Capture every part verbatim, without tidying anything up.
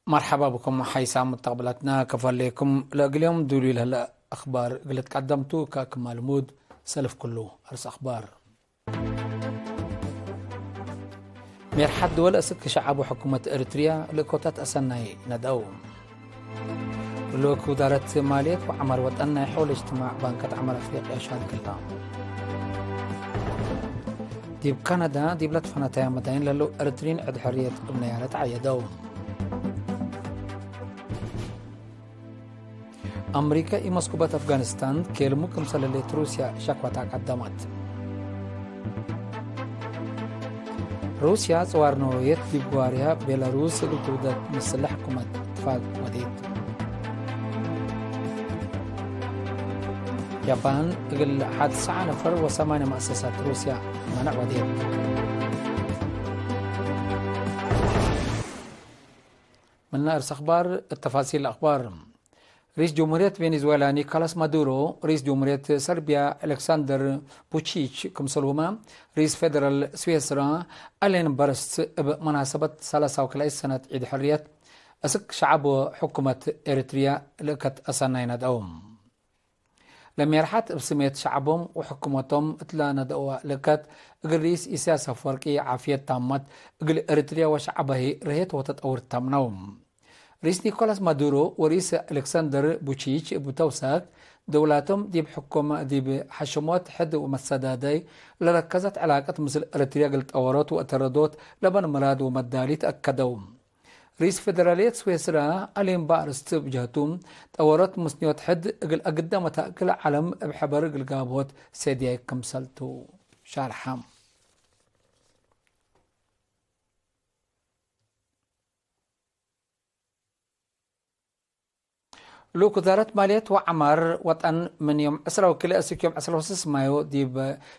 መርሐባ ብኩም ሐይሳም ሙተቅብላትና፣ ከፈሌኩም ለእግል ዮም ዱሉይ ለህለ አክባር እግል ትቀደምቱ፣ ከክማ ልሙድ ሰልፍ ክሉ አርስ አክባር። ሜርሐት ድወል እስክ ሸዐብ ወሕኩመት ኤሪትርያ ልእኮታት አሰናይ ነድአው። ልኡክ ውዛረት ማልየት ወዐማር ወጠን ናይ ሖል እጅትማዕ ባንከት ዐማር አፍሪቅያ ሻርክ ህላ። ዲብ ካናዳ ዲብ ለትፈነተያ መዳይን ለህለው ኤሪትሪን ዕድ ሕርየት እብ ነያረት ዐየደው። አምሪከ ኢመስኩበት አፍጋኒስታን ኬልሙ ክምሰል ህሌት ሩስያ ሸክወታ ቀደመት። ሩስያ ጽዋር ኖርዌት ዲብ ግዋርያ ቤላሩስ እግል ትውደድ ምስል ሕኩመት እትፋቅ ወዴት። ያፓን እግል ሐድ ሰዓ ነፈር ወሰማንያ መአሰሳት ሩስያ መነዕ ወዴት። ምነ አርስ አክባር፣ ተፋሲል አክባር። ሪስ ጀምሁርየት ቬኔዙዌላ ኒኮላስ ማዱሮ፣ ሪስ ጀምሁርየት ሰርቢያ አሌክሳንደር ቡቺች፣ ክምሰልሁመ ሪስ ፌደራል ስዊስራ አሌን በርስት እብ መናሰበት ሰላሳው ክልኤ ሰነት ዒድ ሕርየት እስክ ሸዐብ ወሕኩመት ኤሪትርያ ልእከት አሰናይ ነድአው። ለሜርሐት እብ ስሜት ሸዐቦም ወሕኩመቶም እትለ ነድአወ ልእከት፣ እግል ርኢስ ኢሳያስ አፍወርቂ ዓፍየት ታመት፣ እግል ኤሪትርያ ወሸዐበ ህይ ርሄት ወተጠውር ተምነው። ርኢስ ኒኮላስ ማዱሮ ወርኢስ አሌክሳንደር ቡቺች እብ ተውሳክ፣ ደውላቶም ዲብ ሕኩመ፣ ዲብ ሐሽሞት ሕድ ወመሰዳዳይ ለረከዘት ዕላቀት ምስል ኤሪትርያ እግል ጠወሮት ወአተረዶት ለበን ምራድ ወመዳሊት አከደው። ርኢስ ፌደራልየት ስዌስራ አሌን ባርስት እብ ጀህቱ፣ ጠወሮት ምስንዮት ሕድ እግል አግደ መታእክል ዐለም እብ ሕበር እግል ጋብሆት ሴድያይ ክምሰልቱ ሻርሐ። ልኡክ ውዛረት ማልየት ወዐማር ወጠን ምን ዮም ዕስራ ወክልኤ እስክ ዮም ዕስራ ወስስ ማዮ ዲብ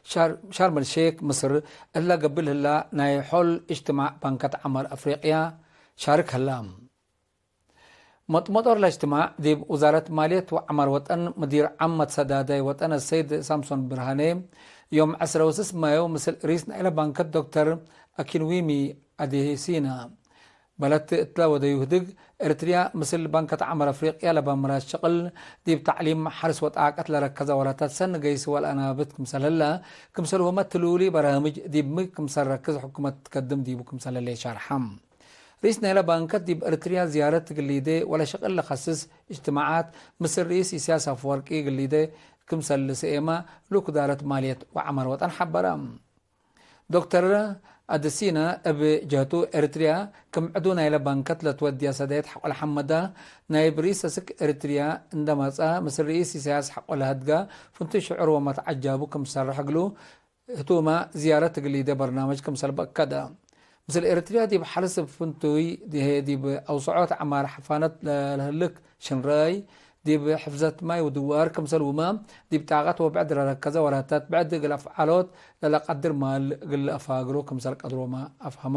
ሻር-፣ ሻርም አልሼክ ምስር እለ ገብእ ህላ ናይ ሖል እጅትማዕ ባንከት ዐማር አፍሪቅያ ሻርክ ህላ። መጥመጦር ለእጅትማዕ ዲብ ውዛረት ማልየት ወዐማር ወጠን ሙዲር ዓም መትሰዳዳይ ወጠን አሰይድ ሳምሶን ብርሃኔ ዮም ዕስራ ወስስ ማዮ ምስል ርኢስ ናይለ ባንከት ዶክተር አኪንዊሚ አዴሲና በለት እትለ ወደዩ ህድግ፣ ኤሪትርያ ምስል ባንከት ዐመር አፍሪቅያ ለበምራት ሸቅል፣ ዲብ ተዕሊም፣ ሐርስ ወጣቀት ለረከዘ ወላታት ሰኒ ገይስ ወለአናብት ክምሰል ህለ፣ ክምሰልሁመ ትሉሊ በራምጅ ዲብ ሚ ክምሰል ረክዝ ሕኩመት ትከድም ዲቡ ክምሰል ህሌ ሻርሐ። ርኢስ ናይለ ባንከት ዲብ ኤሪትርያ ዝያረት እግል ሊዴ ወለሸቅል ለከስስ እጅትማዓት ምስል ርኢስ ኢሳያስ አፈወርቂ እግል ሊዴ ክምሰል ልስኤመ ልኡክ ውዛረት ማልየት ወዐመር ወጠን ሐበረ። ዶክተር አደሲና እብ ጀህቱ፣ ኤሪትርያ ክም ዕዱ ናይለ ባንከት ለትወድየ ሰዳየት ሐቆለ ሐመዳ፣ ናይብ ርኢስ እስክ ኤሪትርያ እንደ መጽአ፣ ምስል ርኢስ ኢሳያስ ሐቆለ ሀድጋ ፍንቱይ ሽዑር ወመትዐጃቡ ክም ትሰርሕ እግሉ፣ ህቱመ ዝያረት እግል ሊዴ በርናመጅ ክምሰል በአከደ። ምስል ኤሪትርያ ዲብ ሐርስ እብ ፍንቱይ፣ ዲብ አውሰዖት ዐማር ሐፋነት ለህልክ ሽንራይ፣ ዲብ ሕፍዘት ማይ ወድዋር ክምሰልሁመ፣ ዲብ ጣቀት ወብዕድ ለረከዘ ወላታት ብዕድ እግል አፍዓሎት ለለቀድር ማል እግል ለአፋግሮ ክምሰል ቀድሮመ አፍሀመ።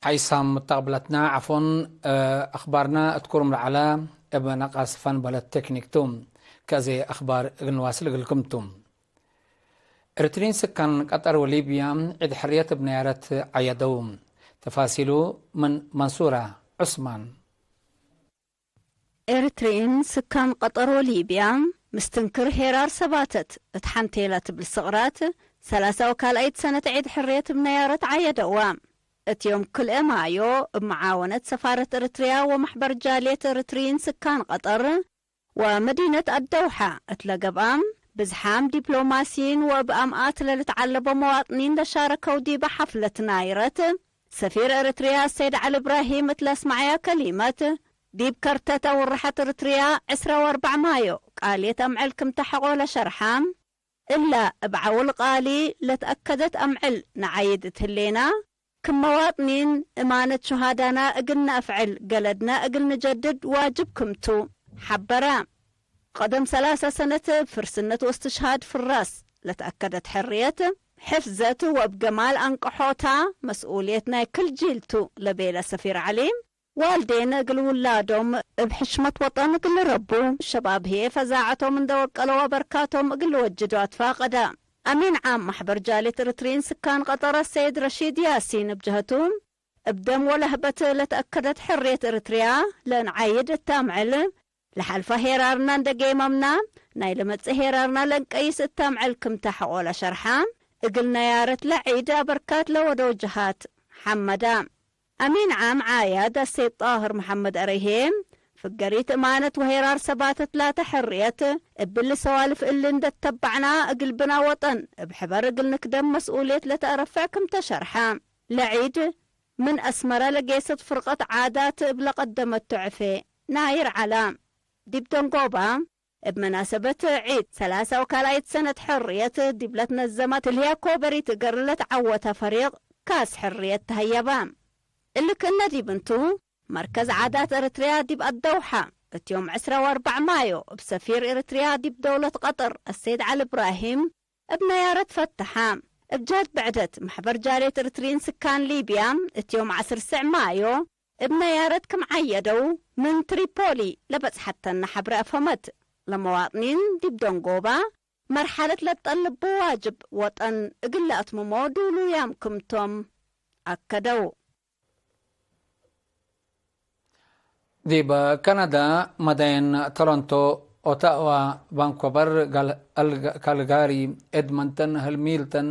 ሓይሳም ሙተቅብለትና፣ ዐፎን፣ እ፣ አኽባርና እትኩርም ለዐለ እብ ነቃስ ፈን በለት ቴክኒክ ቱ። ከእዜ አኽባር እግል ንዋስል እግልኩም ቱ። ኤሪትሪን ስካን ቀጠር ወሊብያ ዒድ ሕርየት እብ ነያረት ዐየደው። ተፋሲሉ ምን መንሱራ ዑስማን። ኤሪትሪን ስካን ቀጠር ወሊብያ ምስትንክር ሄራር ሰባተት እት ሐንቴ ለትብል ስቅራት ሰላሳ ወካልኣይት ሰነት ዒድ ሕርየት እብ ነያረት ዐየደዋ። እት ዮም ክልኤ ማዮ እብ መዓወነት ሰፋረት ኤሪትሪያ ወመሕበር ጃልየት ኤሪትሪን ስካን ቀጠር ወመዲነት አደውሐ እት ለገብአ ብዝሓም ዲፕሎማሲይን ወእብ አምኣት ለልትዐለቦ መዋጥኒን ለሻረከው ዲበ ሐፍለት ናይረት፣ ሰፊር ኤሪትሪያ ሰይድ ዐሊ እብራሂም እት ለአስመዐያ ከሊመት፣ ዲብ ከርተት አውርሐት ኤሪትሪያ ዕስራ ወአርበዕ ማዮ ቃልየት አምዕል ክም ተሐቆ ለሸርሐ፣ እለ እብ ዐውል ቃሊ ለትአከደት አምዕል ነዓይድ እት ህሌና፣ ክም መዋጥኒን እማነት ሹሃዳና እግል ነአፍዕል፣ ገለድና እግል ንጀድድ ዋጅብ ክም ቱ ሐበረ። ቀደም ሰላሳ ሰነት እብ ፍርስነት ወእስትሽሃድ ፍራስ ለተአከደት ሕርየት፣ ሕፍዘት ወእብ ገማል አንቅሖታ መስኡልየት ናይ ክል ጂል ቱ ለቤለ ሰፊር ዐሊ፣ ዋልዴን እግል ውላዶም እብ ሕሽመት ወጠን እግል ልረቡ፣ ሸባብ ህዬ ፈዛዐቶም እንዴ ወቀለው አበርካቶም እግል ልወጅዶ አትፋቀደ። አሚን ዓም መሕበር ጃልየት ኤሪትሪን ስካን ቀጠር አሰይድ ረሺድ ያሲን እብ ጀሀቱ፣ እብ ደም ወለህበት ለተአከደት ሕርየት ኤሪትሪያ ለእንዓይድ እት አምዕል፣ ለሐልፈ ሄራርና እንዴ ጌመምና፣ ናይ ለመጽእ ሄራርና ለእንቀይስ እት አምዕል ክምተ ሐቆ ለሸርሐ፣ እግል ነያረት ለዒድ አበርካት ለወደው ጀሃት ሐመዳ። አሚን ዓም ዓያድ አሰይድ ጣህር መሐመድ አረይሄ፣ ፍገሪት እማነት ወሄራር ሰባተት ላተ ሕርየት፣ እብሊ ሰዋልፍ እሊ እንዴ ተተበዕና፣ እግል ብና ወጠን እብ ሕበር እግል ንክደም መስኡልየት ለተአረፍዕ ክምተ ሸርሐ። ለዒድ ምን አስመረ ለጌሰት ፍርቀት ዓዳት እብ ለቀደመቱ ዕፌ ናይር ዐላ። ዲብ ደንጎባ፣ እብ መናሰበት ዒድ ሰላሳ ወካልኣይት ሰነት ሕርየት ዲብ ለትነዘመ ትልህያ ኮበሪት እገር ለትዐወተ ፈሪቅ ካስ ሕርየት ተሀየበ። እሊ ክእነ ዲብ እንቱ፣ መርከዝ ዓዳት ኤረትርያ ዲብ አደውሐ፣ እት ዮም ዕስራ ወአርበዕ ማዮ እብ ሰፊር ኤረትርያ ዲብ ደውለት ቀጠር አሰይድ ዐሊ እብራሂም እብ ነያረት ፈተሐ። እብ ጀህት ብዕደት፣ መሕበር ጃልየት ኤረትርዪን ስካን ሊብያ እት ዮም ዐስር ስዕ ማዮ እብ ነያረት ክም ዐየደው፣ ምን ትሪፖሊ ለበጽሐተነ ሐብሬ አፍሀመት። ለመዋጥኒን ዲብ ደንጎባ መርሐለት ለትጠልቡ ዋጅብ ወጠን እግል ለአትምሞ ዱሉያም ክምቶም አከደው። ዲብ ከናዳ፣ መዳይን ቶሮንቶ፣ ኦታዋ፣ ቫንኮቨር፣ ጋል-፣ አልጋ-፣ ካልጋሪ፣ ኤድመንተን፣ ህልሚልተን፣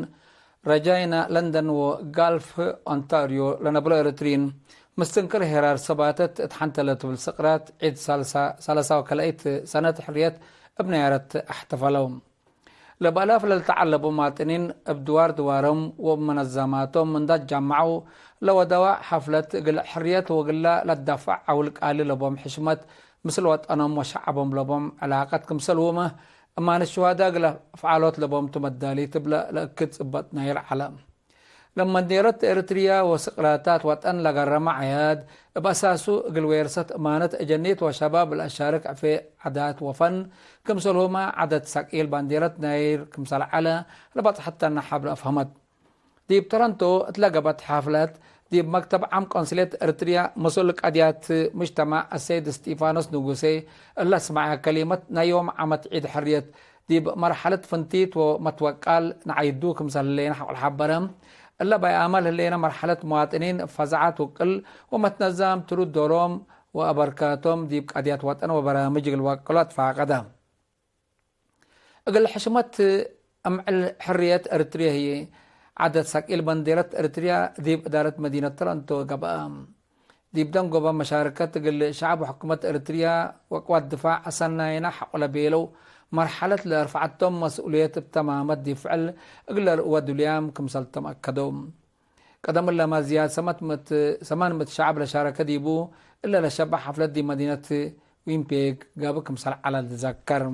ረጃይና፣ ለንደን ወጋልፍ ኦንታርዮ ለነብሎ ኤረትርዪን፣ ምስትንክር ሄራር ሰባተት እት ሐንተ ለትብል ስቅራት ዒድ ሳልሳ፣ ሰላሳ ወከልአይት ሰነት ሕርየት እብ ነያረት አሕተፈለው። ለበአላፍ ለልተዐለቡ መዋጥኒን እብ ድዋር ድዋሮም ወእብ መነዘማቶም እንዳ ትጃመዐው ለወደዋ ሐፍለት፣ እግል ሕርየት ወእግላ ለትዳፈዕ ዐውል ቃሊ ለቦም ሕሽመት፣ ምስል ወጠኖም ወሸዐቦም ለቦም ዕላቀት ክምሰልሁመ፣ እማን ሹሀዳ እግል አፍዓሎት ለቦም ቱ መዳሊት እብለ ለእክድ ጽበጥ ናይር ዐለ። ለመንዴረት ኤረትርያ ወስቅራታት ወጠን ለገረመ ዐያድ፣ እብ አሳሱ እግል ዌርሰት እማነት እጀኒት ወሸባብ ለአሻርክ ዕፌ ዐዳት ወፈን፣ ክምሰልሁመ ዐደት ሰቂል ባንዴረት ናይር ክምሰል ዐለ ለበጽሐተነ ሐብሬ አፍሀመት። ዲብ ቶሮንቶ እት ለገብአት ሐፍለት፣ ዲብ መክተብ ዓም ቆንስልየት ኤረትርያ መስኡል ቀድያት ሙጅተማዕ አሰይድ እስጢፋኖስ ንጉሴ፣ እለ አስመዐ ከሊመት፣ ናይ ዮም ዓመት ዒድ ሕርየት ዲብ መርሐለት ፍንቲት ወመትወቃል ነዓይዱ ክምሰል ህሌነ ሐቆ ለሐበረ፣ እለ ባይ አመል ህሌነ መርሐለት መዋጥኒን እብ ፈዛዐት ውቅል ወመትነዛም ትሩድ ዶሮም ወአበርካቶም ዲብ ቀድያት ወጠን ወበራምጅ እግል ወቅሎ አትፋቀደ። እግል ሕሽመት እምዕል ሕርየት ኤረትርየ ህዬ፣ ዐደት ሰቂል በንዴረት ኤረትርያ ዲብ እዳረት መዲነት ቶሮንቶ ገብአ። ዲብ ደንጎበ መሻረከት እግል ሸዐብ ወሕኩመት ኤረትርያ ወቅዋት ድፋዕ አሰናይነ ሐቆ ለቤለው መርሐለት ለአርፈዐቶም መስኡልየት እብ ተማመት ዲብ ፍዕል እግል ለርእወ ዱሉያም ክምሰልቶም አከደው። ቀደም እለመ ዝያድ ሰመት ምእት፣ ሰማን ምእት ሸዐብ ለሻረከ ዲቡ እለ ለሸበሕ ሐፍለት ዲብ መዲነት ዊንፔግ ገብእ ክምሰል ዐለ ልትዘከር።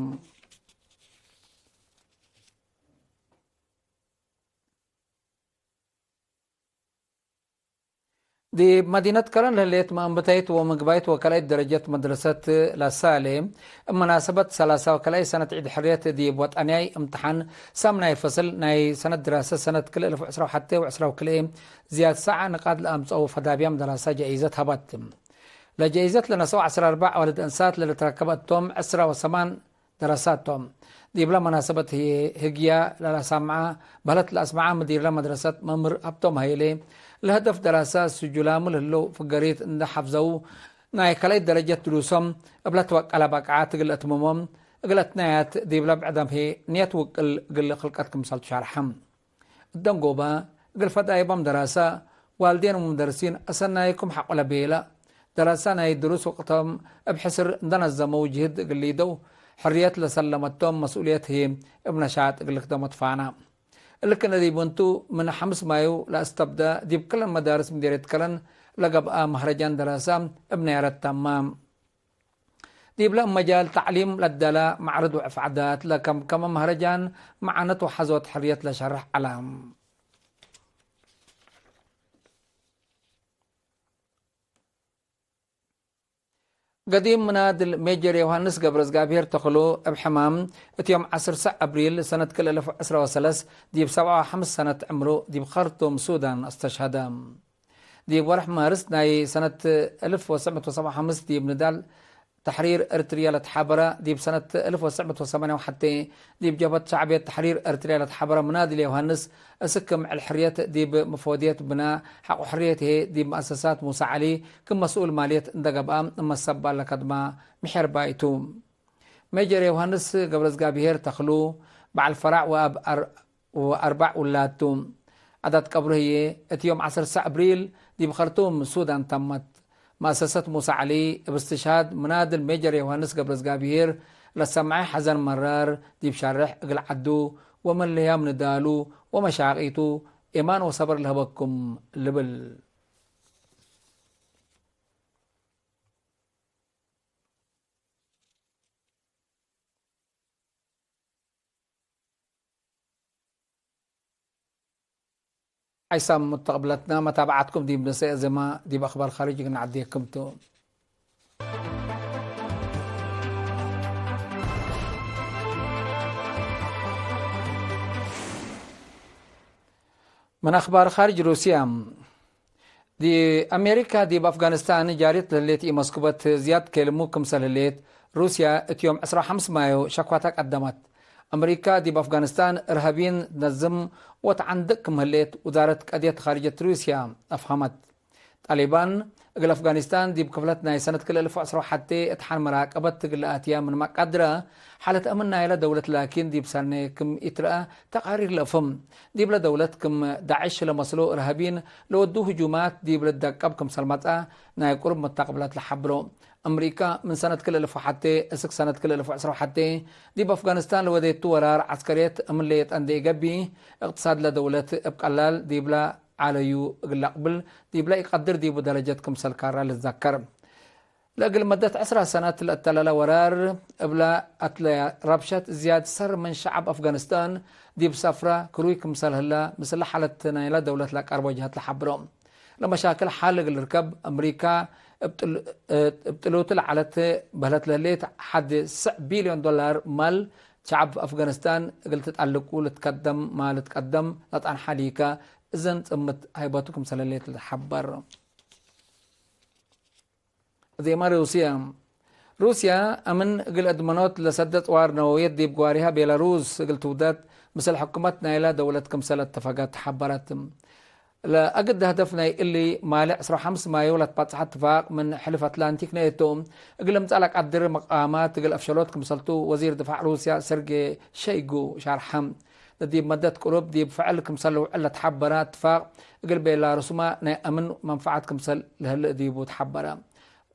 ዲብ መዲነት ከረን ለህሌት መአንብታይት ወምግባይት ወከልአይት ደረጀት መድረሰት ላሳሌ፣ እብ መናሰበት ሰላሳ ወከልአይ ሰነት ዒድ ሕርየት ዲብ ወጠንያይ እምትሓን ሳምናይ ፈስል ናይ ሰነት ድራሰ ሰነት ክልኤ እልፍ ወዕስራ ወሐቴ ወዕስራ ወክልኤ ዝያድ ሳዐ ንቃጥ ለአምጸው ፈዳብያም ደራሳ ጃኢዘት ሀበት። ለጃኢዘት ለነሰው ዐስር አርበዕ አዋልድ እንሳት ለልትረከበ እቶም ዕስራ ወሰማን ደረሳት ቶም። ዲብለ መናሰበት ህዬ ህግያ ለለአሳምዐ በህለት ለአስምዐ ምዲርለ መድረሰት መምህር ሀብቶም ሀይሌ፣ ለህደፍ ደራሰ ስጁላሙ ለህለው ፍገሪት እንዴ ሐፍዘው፣ ናይ ካልኣይት ደረጀት ድሩሶም እብ ለትወቀለ በቅዓት እግል ለአትምሞም፣ እግል አትናያት ዲብለ ብዕዳም ህዬ ንየት ውቅል እግል ክልቀት ክምሰልቱ ሸርሐ። እደንጎበ፣ እግል ፈዳይቦም ደራሰ፣ ዋልዴን ወሙደርሲን አሰናይኩም ሐቆ ለቤለ፣ ደራሰ ናይ ድሩስ ወቅቶም እብ ሕስር እንደ ነዘመው ጅህድ እግል ሊደው፣ ሕርየት ለሰለመቶም መስኡልየት ህዬ እብ ነሻጥ እግል ልክደሞ ትፋና። እሊ ክነ ዲብ እንቱ፣ ምን ሐምስ ማዩ ለአስተብደ፣ ዲብ ክለን መዳርስ ምዴርየት ከረን ለገብአ መህረጃን ደራሰ እብ ነያረት ተመ። ዲብለ መጃል ተዕሊም ለደለ መዕርድ ወዕፍ ዓዳት ለከምከመ መህረጃን መዓነት ወሐዞት ሕርየት ለሸርሕ ዐለ። ገዲም ምናድል ሜጀር ዮሃንስ ገብረዝጋብሄር ተክሉ እብ ሕማም እት ዮም ዐስር ሰዕ አብሪል ሰነት ክልኤ እልፍ ወዕስራ ወሰለስ ዲብ ሰብዓ ወሐምስ ሰነት ዕምሩ ዲብ ኸርቱም ሱዳን አስተሽሀደ። ዲብ ወርሕ ማርስ ናይ ሰነት እልፍ ወትሰዕ ምእት ወሰብዓ ወሐምስ ዲብ ንዳል ተሕሪር ኤርትርያ ለትሓበረ፣ ዲብ ሰነት እልፍ ወትሰዕ ምእት ወሰማንያ ወሐቴ ዲብ ጀብሀት ሸዕብየት ተሕሪር ኤርትርያ ለትሓበረ ምናድል ዮሃንስ፣ እስክ ምዕል ሕርየት ዲብ መፎድየት ብና፣ ሐቆ ሕርየት ህዬ ዲብ መአሰሳት ሙሳ ዐሊ ክም መስኡል ማልየት እንደ ገብአ፣ እመ ሰብ ለከድማ ምሕር ባይቱ። ሜጀር ዮሃንስ ገብረዝጋብሄር ተክሉ፣ በዓል ፈራዕ ወአብ አር-፣ ወአርባዕ ውላድ ቱ። ዓዳት ቀብሩ ህዬ፣ እት ዮም ዐስር ሰዕ አብሪል፣ ዲብ ኸርቱም ሱዳን ተመት። መአሰሰት ሙሳ ዐሊ፣ እብ እስትሽሃድ ምናድል ሜጀር ዮሃንስ ገብረዝጋብሄር ለሰምዐ ሐዘን መራር ዲብ ሸርሕ፣ እግል ዐዱ ወምን ለህያም ንዳሉ ወመሻቂቱ፣ ኤማን ወሰብር ለህበኩም ልብል። ዐይሳም ሙተቅብለትና፣ መታብዓትኩም ዲብ ነሰኤ ዜማ ዲብ አክባር ካርጅ እግል ነዐዴኩም ቱ። ምን አክባር ካርጅ ሩስያ፣ ዲ አሜሪካ ዲብ አፍጋኒስታን ጃሪት ለህሌት ኢመስኩበት ዝያድ ኬልሙ ክምሰል ህሌት፣ ሩስያ እት ዮም ዕስራ ወሐምስ ማዮ ሸክዋታ ቀደመት። አሜሪካ ዲብ አፍጋኒስታን እርሃቢን ትነዝም ወተዐንድቅ ክም ህሌት ውዛረት ቀድየት ካርጀት ሩስያ አፍሀመት። ጣሊባን እግል አፍጋኒስታን ዲብ ክፍለት ናይ ሰነት ክልኤ እልፍ ወዕስራ ወሐቴ እት ሐን መራቀበት እግል ለአትያ ምንመ ቀድረ፣ ሓለት አምን ናይለ ደውለት ላኪን ዲብ ሰኔ ክም ኢትረአ ተቃሪር ለአፍህም። ዲብለ ደውለት ክም ዳዕሽ ለመስሎ እርሃቢን ለወዱ ህጁማት ዲብ ልትደቀብ ክምሰል መጽአ ናይ ቅሩብ መታቅብላት ለሐብሮ። አምሪካ ምን ሰነት ክልኤ እልፍ ወሐቴ እስክ ሰነት ክልኤ እልፍ ወዕስራ ወሐቴ ዲብ አፍጋኒስታን ለወዴቱ ወራር ዐስከርየት እምን ሌጠ እንዴ ኢገብእ፣ እቅትሳድ ለደውለት እብ ቀላል ዲብለ ዐለዩ እግል ለአቅብል ዲብለ ኢቀድር ዲቡ ደረጀት ክምሰል ካራ ልትዘከር። ለእግል መደት ዕስራ ሰነት ለእተለለ ወራር፣ እብለ አትለ ረብሸት ዝያድ ሰር ምን ሸዐብ አፍጋኒስታን ዲብ ሰፍረ ክሩይ ክምሰል ህለ፣ ምስለ ሓለት ናይለ ደውለት ለቀርቦ ጀሀት ለሐብሮ። ለመሻክል ሐል እግል ልርከብ፣ አምሪካ እብ ጥል-፣ እብ ጥሉቱ ለዐለት በህለት ለህሌት ሐድ ስዕ ቢልዮን ዶላር ማል ሸዐብ አፍጋኒስታን እግል ትጠልቁ ልትከደም ማ ልትቀደም ለጠንሐ ሊከ፣ እዘን ጽምት ሀይበቱ ክምሰል ህሌት ለሐበር። ዜማ ሩስያ። ሩስያ አምን እግል አድመኖት ለሰደ ጽዋር ነወውየት ዲብ ግዋሪሃ ቤላሩስ እግል ትውደድ፣ ምስል ሕኩመት ናይላ ደውለት ክምሰል አተፈገት ሐበረት። ለአግድ ሀደፍ ናይ እሊ ማሌ ዕስራ ወሐምስ ማዮ ለትባጽሐ እትፋቅ ምን ሕልፍ አትላንቲክ ኔቶ እግል እምጸእ ለቀድር መቃማት እግል አፍሸሎት ክምሰልቱ ወዚር ድፋዕ ሩስያ ሰርጌ ሸይጉ ሻርሐ። ለዲብ መደት ቅሩብ ዲብ ፍዕል ክምሰል ልውዕል ለትሐበረ እትፋቅ እግል ቤላሩስመ ናይ አምን መንፈዐት ክምሰል ለህልእ ዲቡ ተሐበረ።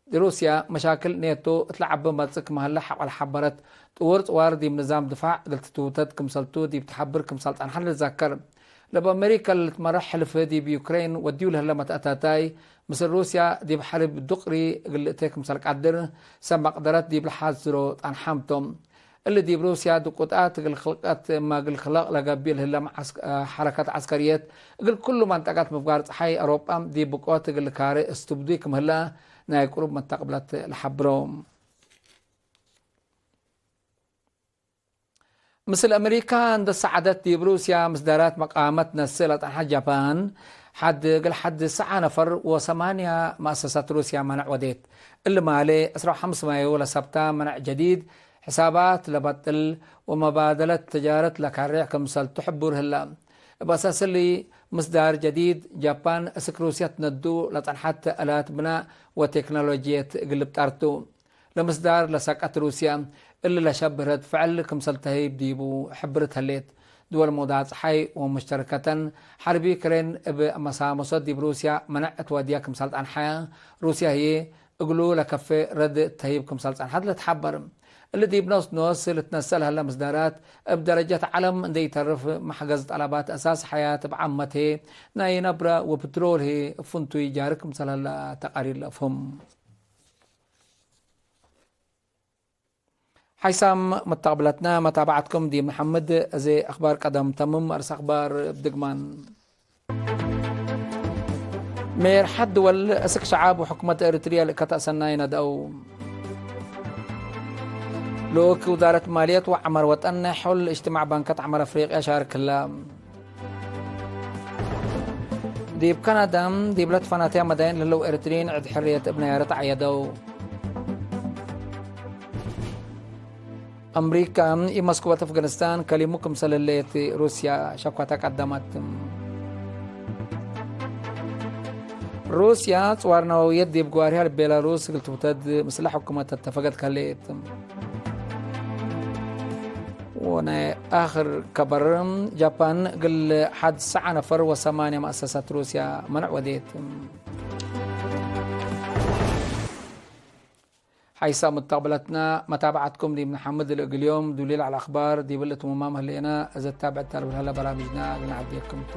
ሩስያ መሻክል ኔቶ እት ለዐቢ መጽእ ክም ሀለ ሐቆ ለሐበረት፣ ጥውር ጽዋር ዲብ ንዛም ድፋዕ እግል ትትውተድ ክምሰልቱ ዲብ ተሐብር ክምሰል ጸንሐ ልትዘከር። ለእብ አሜሪካ ለልትመረሕ ሕልፍ ዲብ ዩክሬን ወድዩ ለህለ መትአታታይ፣ ምስል ሩስያ ዲብ ሐርብ ዱቅሪ እግል ልእቴ ክምሰል ቀድር፣ ሰብ መቅደረት ዲብ ለሐዝሮ ጸንሐም ቶም። እሊ ዲብ ሩስያ ድቁጣት እግል ክልቀት እመ እግል ክለቅ ለገብእ ለህለ ሐረከት ዐስከርየት፣ እግል ኩሉ መንጠቀት ምፍጋር ጸሓይ አውሮጳ ዲብ ብቆት እግል ካሬ እስትብዱይ ክም ህለ ናይ ቅሩብ መተቅብለት ለሐብሮ። ምስል አሜሪካ እንደ ሰዓደት ዲብ ሩስያ ምስዳራት መቃመት ነስእ ለጠንሐት ጃፓን፣ ሐድ እግል ሐድ ሰዓ ነፈር ወሰማንያ መአሰሳት ሩስያ መነዕ ወዴት። እሊ ማሌ፣ ዕስራ ወሐምስ ማዩ ለሰብታ መነዕ ጀዲድ፣ ሕሳባት ለበጥል ወመባደለት ተጃረት ለካሬዕ ክምሰልቱ ሕቡር ህለ። እብ አሳስ እሊ ምስዳር ጀዲድ፣ ጃፓን እስክ ሩስያ ትነዱ ለጸንሐት አላት ብናእ ወቴክኖሎጅየት እግል ልብጣርቱ። ለምስዳር ለሰቀት ሩስያ እሊ ለሸብህ ረድ ፍዕል ክምሰል ተህይብ ዲቡ ሕብርት ህሌት። ድወል ሞዳ ጸሓይ ወሙሽተርከተን ሐርብ ዩክሬን እብ መሳመሶት ዲብ ሩስያ መነዕ እት ወድያ ክምሰል ጸንሐ፣ ሩስያ ህዬ እግሉ ለከፌ ረድ ተህይብ ክምሰል ጸንሐት ለትሐበር። እሊ ዲብ ኖስ ኖስ ልትነሰእ ለህለ ምስዳራት፣ እብ ደረጀት ዐለም እንዴ ኢተርፍ መሕገዝ ጠለባት አሳስ ሐያት እብ ዓመት ህዬ ናይ ነብረ ወፕትሮል ህዬ እብ ፍንቱይ ጃሪ ክምሰል ህለ ተቃሪር ለአፍህም። ሓይሳም መተቅብለትነ መታብዐትኩም ዲብ ነሐምድ። እዜ አክባር ቀደም ተምም፣ አርስ አክባር እብ ድግማን። ሜርሐት ድወል እስክ ሸዓብ ወሕኩመት ኤሪትርየ ልእከተ አሰናይ ነድአው። ልኡክ ውዛረት ማልየት ወዐመር ወጠን ሑል እጅትማዕ ባንከት ዐመር አፍሪቅያ ሻርክ ህለ። ዲብ ካናዳ፣ ዲብ ለትፈናተያ መዳይን ለህለው ኤሪትርዪን ዕድ ሕርየት እብ ነያረት ዐየደው። አምሪካ ኢመስኩበት አፍጋኒስታን ከሊሙ ክምሰል ህሌት ሩስያ ሸኳታ ቀደመት። ሩስያ ጽዋር ነወውየት ዲብ ግዋርያ ለቤላሩስ እግል ትውተድ ምስለ ሕኩመት ተተፈገት ከሌት። ወናይ አክር ከበር፣ ጃፓን እግል ሐድ ሰዓ ነፈር ወሰማንያ መአሰሳት ሩስያ መንዕ ወዴት። ሓይሳም መተቅብለትነ መታብዐትኩም ዲብ ነሐምድ። ለእግል ዮም ዱሊል ዐለ አክባር ዲብ እሊ ትሙማም ህሌነ። እዘ ትታብዕ ተልብል ሀለ በራምጅና ልንዐዴኩም ቱ።